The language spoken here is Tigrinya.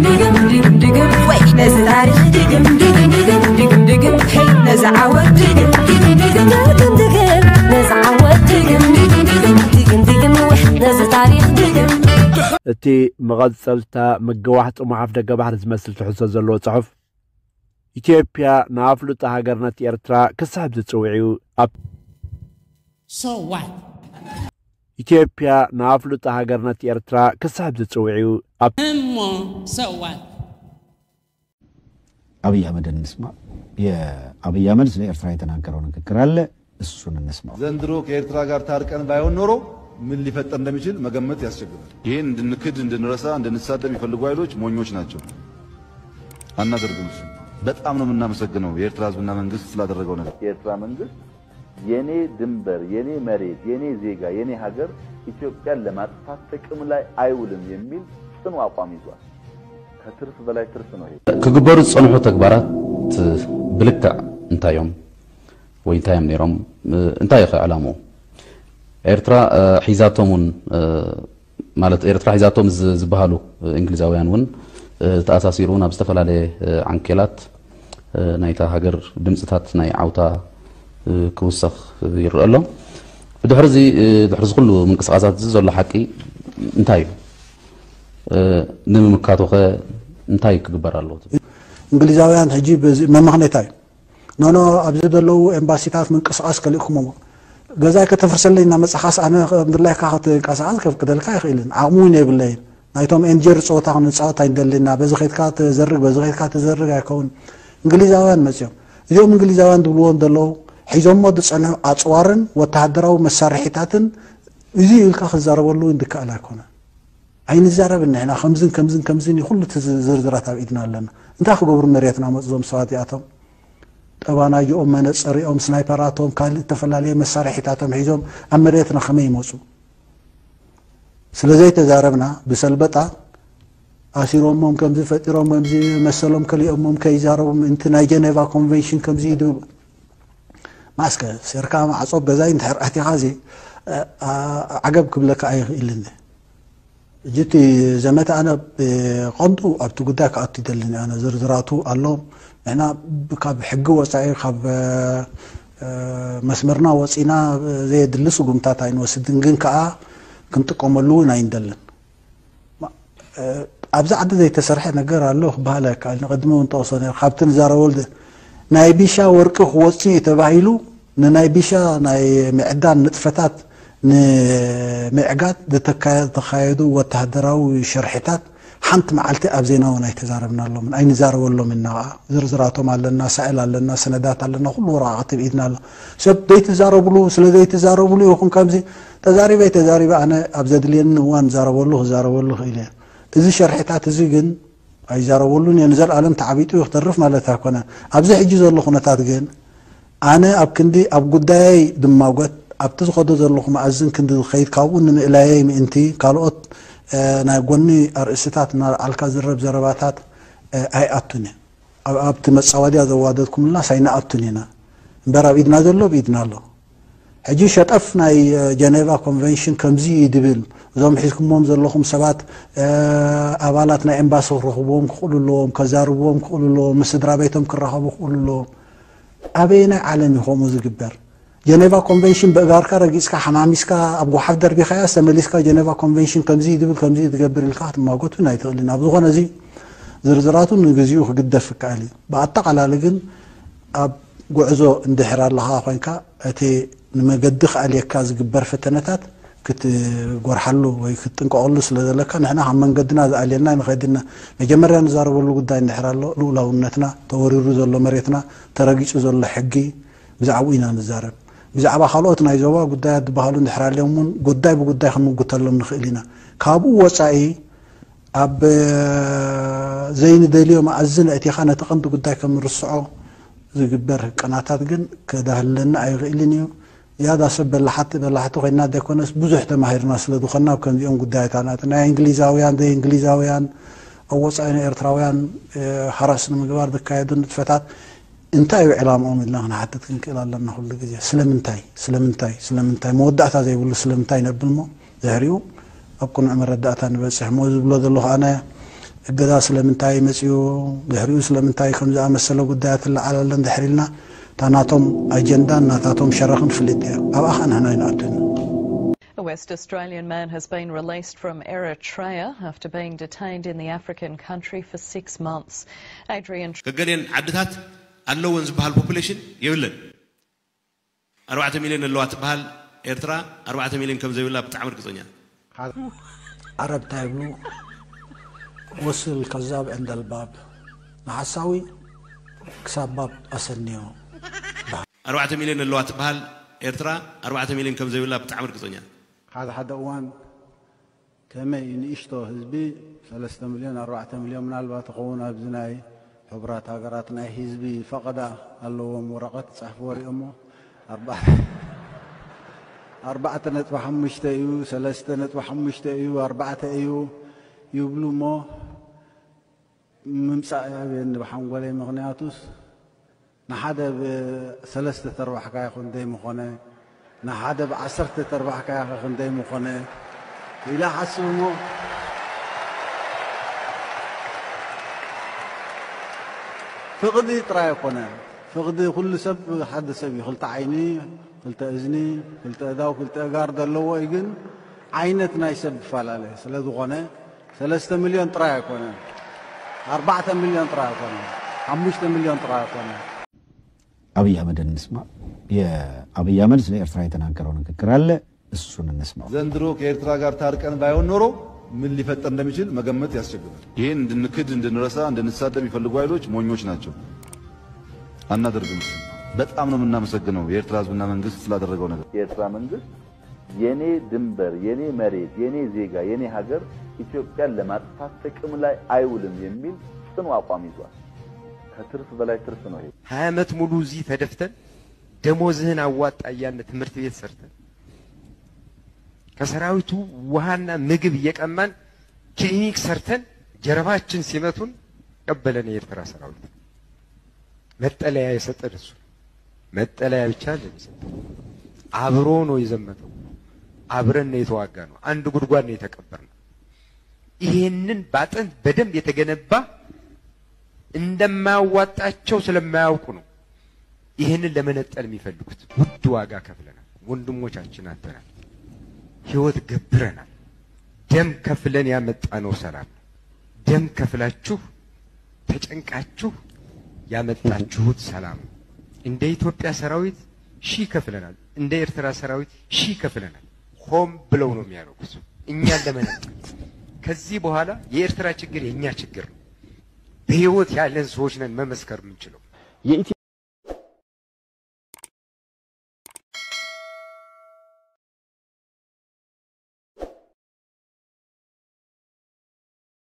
ድግም ድግም ድግም ወይ ነዚ ታሪኽ ድግም ድግም ድግም ድግም ድግም ድግም ሄይ ነዚ ዓወት ድግም ድግም ድግም ድግም ድግም ድግም ነዚ ዓወት ድግም ድግም ድግም ድግም ድግም ወይ ነዚ ታሪኽ ድግም። እቲ መቐጸልታ ምግዋሕ ጽሙሕ ኣፍደገ ባሕሪ ዝመስል ትሕዝቶ ዘለዎ ጽሑፍ፣ ኢትዮጵያ ንኣፍልጦ ሃገርነት ኤርትራ ክስሕብ ዝጽውዕ እዩ። ኣብ So what? ኢትዮጵያ ንኣፍልጦ ሃገርነት ኤርትራ ክስሕብ ዝጽውዕ እዩ። ኣብ እሞ so what? አብይ አህመድን እንስማ። የአብይ አህመድ ስለ ኤርትራ የተናገረው ንግግር አለ፣ እሱን እንስማው። ዘንድሮ ከኤርትራ ጋር ታርቀን ባይሆን ኖሮ ምን ሊፈጠር እንደሚችል መገመት ያስቸግራል። ይህን እንድንክድ፣ እንድንረሳ፣ እንድንሳደብ የሚፈልጉ ኃይሎች ሞኞች ናቸው። አናደርግም። እሱ በጣም ነው የምናመሰግነው የኤርትራ ህዝብና መንግስት ስላደረገው ነገር። የኤርትራ መንግስት የኔ ድንበር፣ የኔ መሬት፣ የኔ ዜጋ፣ የኔ ሀገር ኢትዮጵያን ለማጥፋት ጥቅም ላይ አይውልም የሚል ጽኑ አቋም ይዟል። ከትርፍ በላይ ትርፍ ነው ይሄ። ክግበሩ ዝጸንሑ ተግባራት ብልክዕ እንታይ እዮም ወይ እንታይ እዮም ነይሮም? እንታይ እዩ ኸ ዕላምኡ? ኤርትራ እ፣ ሒዛቶም እውን እ፣ ማለት ኤርትራ ሒዛቶም ዝ- ዝበሃሉ እ፣ እንግሊዛውያን እውን እ፣ ተኣሳሲሩ ናብ ዝተፈላለየ እ፣ ዓንኬላት እ፣ ናይታ ሃገር ድምፅታት ናይ ዓውታ እ፣ ክውሰኽ ይረአ ኣሎ። ብድሕሪ እዚ እ፣ ድሕሪ እዚ ኩሉ ምንቅስቃሳት እዚ ዘሎ ሓቂ እንታይ እዩ? እ፣ ንምምካቱ ኸ እንታይ ክግበር ኣለዎ? እንግሊዛውያን ሕጂ በዚ መመኽነይታ እዩ። ኖኖ ኣብዚ ዘለዉ ኤምባሲታት ምንቅስቃስ ከሊእኩሞ ገዛይ ከተፍርሰለይ እናመጻኻስ ኣነ ከም ድላይካ ክትንቀሳቀስ ከፍቅደልካ ኣይኽእልን። ዓቕሚ እውን የብለይን። ናይቶም ኤንጀር ጸወታ ክንጻወት ኣይንደልና። በዚ ኸይድካ ትዘርግ፣ በዚ ኸይድካ ትዘርግ ኣይከውን። እንግሊዛውያን መጽዮም። እዚኦም እንግሊዛውያን ዝብልዎም ዘለዉ ሒዞሞ ዝጸንሑ ኣጽዋርን ወተሃደራዊ መሳርሒታትን እዚ ኢልካ ክዛረበሉ እውን ዝከኣል ኣይኮነን። ኣይንዛረብን ንሕና ከምዝን ከምዝን ከምዝን እዩ ኩሉ እቲ ዝርዝራት ኣብ ኢድና ኣለና። እንታይ ክገብሩ መሬትና መፁ እዞም ሰባት እዚኣቶም? ጠባናጅኦም፣ መነፀሪኦም፣ ስናይፐራቶም፣ ካልእ እተፈላለየ መሳርሒታቶም ሒዞም ኣብ መሬትና ከመይ ይመፁ? ስለ ዘይተዛረብና ብሰልበጣ ኣሲሮሞም ከምዚ ፈጢሮም ከምዚ መሰሎም ከሊኦሞም ከይዛረቡ ምእንቲ ናይ ጀኔቫ ኮንቨንሽን ከምዚ ይድብ ማስከ ሴርካ ማዕጾ ገዛይ እንድሕር ኣቲኻ እዚ ዓገብ ክብለካ ኣይኽእልን። ሕጂ እቲ ዘመተ ኣነ ብቐንዱ ኣብቲ ጉዳይ ክኣቱ ይደልን ኣነ ዝርዝራቱ ኣሎ። ንሕና ካብ ሕጊ ወፃኢ ካብ መስመርና ወፂና ዘየድሊ ስጉምታት ኣይንወስድን፣ ግን ከዓ ክንጥቀመሉ እውን ኣይንደልን። ኣብዚ ዓዲ ዘይተሰርሐ ነገር ኣሎ ክበሃል ኣይከኣልን። ቅድሚ እውን ጠቕሶ ነይሩ ካብቲ ንዛረበሉ ናይ ቢሻ ወርቂ ክወፅእ እዩ ተባሂሉ ንናይ ቢሻ ናይ ምዕዳን ንጥፈታት ንምዕጋት ዝተካየዱ ወተሃደራዊ ሽርሕታት ሓንቲ መዓልቲ ኣብ ዜና እውን ኣይተዛረብናሎምን ኣይንዛረበሎምን ኢና። ከዓ ዝርዝራቶም ኣለና፣ ሳእል ኣለና፣ ሰነዳት ኣለና፣ ኩሉ ወረቓቕቲ ብኢድና ኣሎ። ሰብ ዘይትዛረብሉ ስለ ዘይትዛረብሉ ይኹን ከምዚ ተዛሪበ ተዛሪበ ኣነ ኣብ ዘድልየኒ እዋን ዛረበሉ ክዛረበሉ ክእል እየ። እዚ ሸርሕታት እዚ ግን ኣይዛረበሉን እየ። ንዘለኣለም ተዓቢጡ እዩ ክተርፍ ማለት ኣይኮነን። ኣብዚ ሕጂ ዘሎ ኩነታት ግን ኣነ ኣብ ክንዲ ኣብ ጉዳየይ ድማጎት ኣብቲ ዝኸዶ ዘለኹ መኣዝን ክንዲ ዝኸይድ ካብኡ ንምእላየይ ምእንቲ ካልኦት ናይ ጎኒ ኣርእስትታት እናልዓልካ ዝረብ ዘረባታት ኣይኣቱን እየ። ኣብቲ መፃወድያ ዘዋደድኩምልና ሳይንኣቱን ኢና እምበር ኣብ ኢድና ዘሎ ኣብ ኢድና ኣሎ። ሕጂ ሸጠፍ ናይ ጀኔቫ ኮንቨንሽን ከምዚ እዩ ድብል እዞም ሒዝኩሞም ዘለኹም ሰባት ኣባላት ናይ ኤምባሲ ክረኽብዎም ክኽእሉ ኣለዎም፣ ከዛርብዎም ክኽእሉ ኣለዎም፣ ምስ ስድራ ቤቶም ክራኸቡ ክኽእሉ ኣለዎም። ኣበየናይ ዓለም እዩ ከምኡ ዝግበር? ጀኔቫ ኮንቨንሽን ብእጋርካ ረጊፅካ ሓማሚስካ ኣብ ጓሓፍ ደርቢኻያ ተመሊስካ ጀኔቫ ኮንቨንሽን ከምዚ እዩ ድብል ከምዚ እዩ ዝገብር ኢልካ ክትማጎት እውን ኣይትኽእልን። ኣብ ዝኾነ እዚ ዝርዝራቱ ንግዚኡ ክግደፍ ይከኣል እዩ። ብኣጠቓላሊ ግን ኣብ ጉዕዞ እንድሕር ኣለኻ ኮይንካ እቲ ንመገዲ ክኣልየካ ዝግበር ፈተነታት ክትጎርሓሉ ወይ ክትጥንቀቐሉ ስለ ዘለካ ንሕና ካብ መንገድና ዝኣልየና ንኸድና መጀመርያ ንዛረበሉ ጉዳይ እንድሕር ኣሎ ልኡላውነትና ተወሪሩ ዘሎ መሬትና ተረጊፁ ዘሎ ሕጊ ብዛዕባኡ ኢና ንዛረብ። ብዛዕባ ካልኦት ናይ ዞባ ጉዳያት ዝበሃሉ እንድሕር ኣልዮም እውን ጉዳይ ብጉዳይ ክንምጉተሎም ንኽእል ኢና። ካብኡ ወፃኢ ኣብ ዘይንደልዮ መኣዝን ኣእቲኻ ነቲ ቀንዲ ጉዳይ ከም ንርስዖ ዝግበር ህቀናታት ግን ከዳህለና ኣይኽእልን እዩ። ዝያዳ ሰብ በላሓቲ በላሕቲ ኮይና ዘይኮነስ ብዙሕ ተማሂርና ስለ ዝኾንና ኣብ ከምዚኦም ጉዳያት ኣናት ናይ እንግሊዛውያን ዘይ እንግሊዛውያን ኣብ ወፃኢ ናይ ኤርትራውያን ሃራስ ንምግባር ዝካየዱ ንጥፈታት እንታይ እዩ ዕላምኦም ኢልና ክንሓትት ክንክእል ኣለና። ኩሉ ግዜ ስለምንታይ ስለምንታይ ስለምንታይ መወዳእታ ዘይብሉ ስለምንታይ ነብል እሞ ድሕሪኡ ኣብ ቅኑዕ መረዳእታ ንበፅሕ እሞ ዝብሎ ዘለኹ ኣነ እገዳ ስለምንታይ መጺኡ፣ ድሕሪኡ ስለምንታይ ከም ዝኣመሰለ ጉዳያት ንለዓል ኣሎ እንድሕር ኢልና፣ እታ ናቶም ኣጀንዳን ናታቶም ሸረኽን ፍልጥ እያ። ኣብኣ ኸኣ ንሕና ኣይንኣቱን። A West Australian man has been released from Eritrea after being detained in the African country for six months. Adrian ገገሊአን ዓድታት ኣለወን ዝበሃል ፖፑሌሽን የብለን። ኣርባዕተ ሚልዮን ኣለዋ ትበሃል ኤርትራ ኣርባዕተ ሚልዮን ከም ዘይብላ ብጣዕሚ ርግጸኛ። ዓረብ እንታይ ይብሉ? ወስል ከዛብ ዕንደል ባብ፣ ንሓሳዊ ክሳብ ባብ ኣሰንዮ። ኣርባዕተ ሚልዮን ኣለዋ ትበሃል ኤርትራ ኣርባዕተ ሚልዮን ከም ዘይብላ ብጣዕሚ ርግጸኛ። ሓደ ሓደ እዋን ከመይ ንእሽቶ ህዝቢ ሰለስተ ሚልዮን ኣርባዕተ ሚልዮን ምናልባት ይኸውን ኣብዚ ናይ ሕቡራት ሃገራት ናይ ህዝቢ ፈቐዳ ኣለዎም ወረቐት ይፅሕፍዎ ሪኦሞ ኣርባዕተ ነጥቢ ሓሙሽተ እዩ ሰለስተ ነጥቢ ሓሙሽተ እዩ ኣርባዕተ እዩ ይብሉ እሞ ምምፃእ ይኣብየኒ ብሓንጎለይ ምኽንያቱስ ንሓደ ብሰለስተ ተርባሕካዮ ክንደይ ምኾነ ንሓደ ብዓሰርተ ተርባሕካዮ ኸ ክንደይ ምኾነ ኢለ ሓስብ እሞ ፍቕዲ ጥራይ ኣይኮነ ፍቕዲ ኩሉ ሰብ ሓደ ሰብ እዩ ክልተ ዓይኒ ክልተ እዝኒ ክልተ እዳው ክልተ እጋር ዘለዎ እዩ ግን ዓይነት ናይ ሰብ ይፈላለ ስለ ዝኾነ ሰለስተ ሚልዮን ጥራይ ኣይኮነን ኣርባዕተ ሚልዮን ጥራይ ኣይኮነን ሓሙሽተ ሚልዮን ጥራይ ኣይኮነን አብይ አህመድን እንስማ። የአብይ አህመድ ስለ ኤርትራ የተናገረው ንግግር አለ፣ እሱን እንስማው። ዘንድሮ ከኤርትራ ጋር ታርቀን ባይሆን ኖሮ ምን ሊፈጠር እንደሚችል መገመት ያስቸግራል። ይህን እንድንክድ፣ እንድንረሳ፣ እንድንሳደብ የሚፈልጉ ኃይሎች ሞኞች ናቸው። አናደርግም። በጣም ነው የምናመሰግነው የኤርትራ ህዝብና መንግስት ስላደረገው ነገር። የኤርትራ መንግስት የኔ ድንበር፣ የኔ መሬት፣ የኔ ዜጋ፣ የኔ ሀገር ኢትዮጵያን ለማጥፋት ጥቅም ላይ አይውልም የሚል ጽኑ አቋም ይዟል። ከትርፍ በላይ ትርፍ ነው ይሄ። ሀያ ዓመት ሙሉ እዚህ ተደፍተን ደሞዝህን አዋጣ እያልን ትምህርት ቤት ሰርተን ከሰራዊቱ ውሃና ምግብ እየቀማን ክሊኒክ ሰርተን ጀርባችን ሲመቱን ቀበለን የኤርትራ ሰራዊት መጠለያ የሰጠን እሱ መጠለያ ብቻ አይደለም የሰጠን አብሮ ነው የዘመተው አብረን ነው የተዋጋነው አንድ ጉድጓድ ነው የተቀበርነው ይሄንን ባጥንት በደንብ የተገነባ እንደማያዋጣቸው ስለማያውቁ ነው ይህንን ለመነጠል የሚፈልጉት ውድ ዋጋ ከፍለናል። ወንድሞቻችን አጥተናል። ህይወት ገብረናል። ደም ከፍለን ያመጣነው ሰላም ነው። ደም ከፍላችሁ ተጨንቃችሁ ያመጣችሁት ሰላም ነው። እንደ ኢትዮጵያ ሰራዊት ሺህ ከፍለናል። እንደ ኤርትራ ሰራዊት ሺህ ከፍለናል። ሆም ብለው ነው የሚያደርጉት እኛን ለመነጠል። ከዚህ በኋላ የኤርትራ ችግር የእኛ ችግር ነው። በህይወት ያለን ሰዎች ነን መመስከር የምንችለው።